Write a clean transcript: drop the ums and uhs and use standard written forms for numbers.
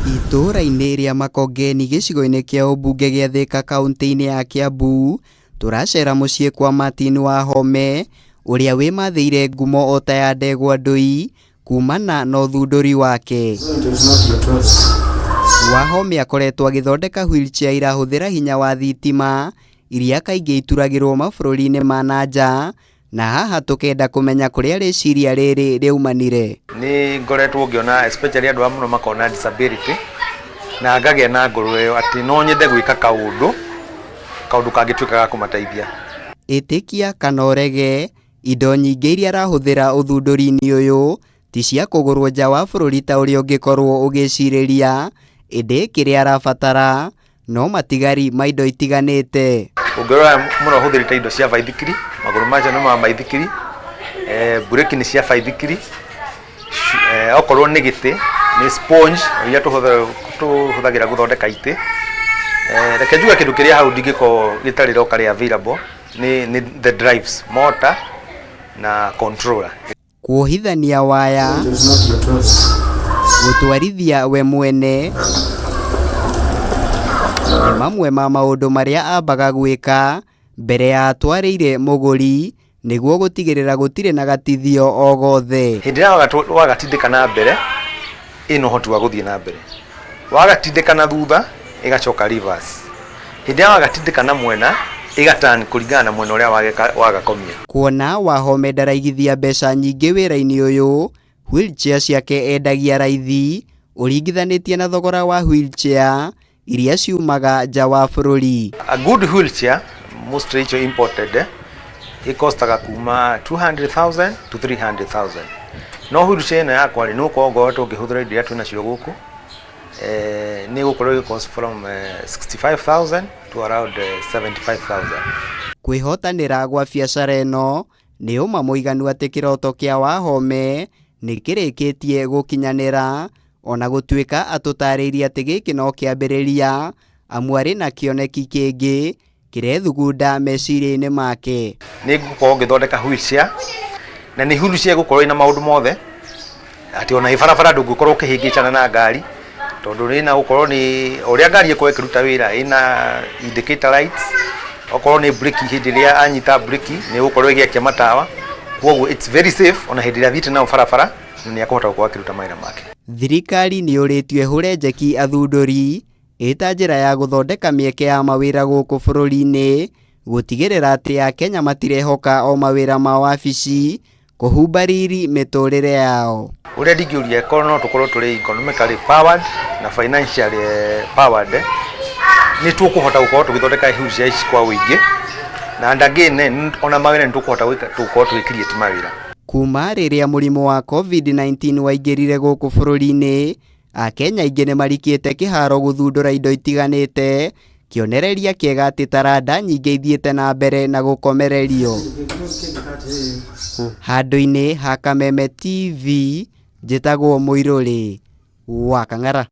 Itũũra-inĩ rĩa Makongeni gĩcigo-inĩ kĩa ũmbunge gĩa Thĩka kaũntĩ-inĩ ya Kiambu, tũracera mũciĩ kwa Martin Wahome ũrĩa wĩmathĩire ngumo o ta ya ndegwa ndũi kumana na ũthundũri wake. Wahome akoretwo agĩthondeka wheelchair irahũthĩra hinya wa thitima iria kaingĩ ituragĩrwo mabũrũri-inĩ ma na nja na haha tũkenda kũmenya kũrĩa rĩciria rĩrĩ rĩaumanire. Nĩ ngoretwo ngĩona especially andũ aya mũno makona disability na ngagĩa na ngoro ĩyo atĩ no nyende gwĩka kaũndũ kaũndũ kangĩtuĩka ga kũmateithia. Ĩtĩkia kana ũrege, indo nyingĩ iria arahũthĩra ũthundũri-inĩ ũyũ ti cia kũgũrwo nja wa bũrũri ta ũrĩa ũngĩkorwo ũgĩcirĩria, ĩndĩ kĩrĩa arabatara no matigari ma indo itiganĩte. Ũngĩrora mũno hũthĩrĩte indo cia baithikiri, magũrũ macio nĩ ma baithikiri, mburĩki nĩ cia baithikiri, okorwo nĩ gĩtĩ nĩ sponge iria tũhũthagĩra gũthondeka itĩ. Reke njuge kĩndũ kĩrĩa hau ndingĩkorwo gĩtarĩ locally available nĩ the drives, motor na controller. Kuohithania waya, gũtwarithia we mwene nĩ mamwe ma maũndũ marĩa ambaga gwĩka mbere ya atwarĩire mũgũri nĩguo gũtigĩrĩra gũtirĩ na gatithio o gothe. Hĩndĩ ĩrĩa wagatindĩka na mbere ĩna ũhoti wa gũthiĩ na mbere, wagatindĩka na thutha ĩgacoka reverse, hĩndĩ ĩrĩa wagatindĩka na mwena ĩgaturn kũringana na mwena ũrĩa wagakomia. Kuona Wahome ndaraigithia mbeca nyingĩ wĩra-inĩ ũyũ, wheelchair ciake endagia raithi ũringithanĩtie na thogora wa wheelchair iria ciumaga nja wa bũrũri. A good wheelchair, mostly icio imported, ĩkostaga kuma 200,000 to 300,000. No wheelchair ĩno yakwa rĩ, nĩ gũkorwo ngoretwo ngĩhũthĩra indo iria twĩnacio gũkũ, nĩ ĩgũkorwo ĩgĩ from 65,000 to around 75,000. Kwĩhotanĩra gwa biacara ĩno nĩ ũma mũiganu atĩ kĩroto kĩa Wahome nĩ kĩrĩkĩtie gũkinyanĩra ona gũtuĩka atũtarĩirie atĩ gĩkĩ no kĩambĩrĩria amu arĩ na kĩoneki kĩngĩ kĩrethugunda meciria-inĩ make. Nĩ ngũkorwo ngĩthondeka wheelchair na nĩ wheelchair ĩgũkorwo ĩna maũndũ mothe atĩ ona ĩ barabara ndũngĩkorwo ũkĩhĩngĩcana na ngari tondũ ĩna gũkorwo nĩ ũrĩa ngari ĩkorwo ĩkĩruta wĩra, ĩna indicator lights, okorwo nĩ breki hĩndĩ ĩrĩa anyita breki nĩ ĩgũkorwo ĩgĩakia matawa, koguo it's very safe ona hĩndĩ ĩrĩa athiĩte nayo barabara na nĩ akũhota gũkorwo akĩruta mawĩra make. Thirikari nĩ yũrĩtio ĩhũre njeki athundũri ĩta njĩra ya gũthondeka mĩeke ya mawĩra gũkũ bũrũri-inĩ gũtigĩrĩra atĩ Akenya matirehoka o mawĩra ma wabici kũhumba riri mĩtũrĩre yao. Ũrĩa ndingĩũria korwo no tũkorwo tũrĩ economically powered na financially powered, nĩ tũkũhota gũkorwo tũgĩthondeka wheelchair ici kwa ũingĩ na and again ona mawĩra nĩ tũkũhota gũkorwo tũgĩ create mawĩra. Kuma rĩrĩa mũrimũ wa COVID-19 waingĩrire gũkũ bũrũri-inĩ, Akenya aingĩ nĩ marikĩte kĩharo gũthundũra indo itiganĩte, kĩonereria kĩega atĩ taranda nyingĩ ithiĩte na mbere na gũkomererio. Handũ-inĩ ha Kameme TV, njĩtagwo Mũirũrĩ wa Kang'ara.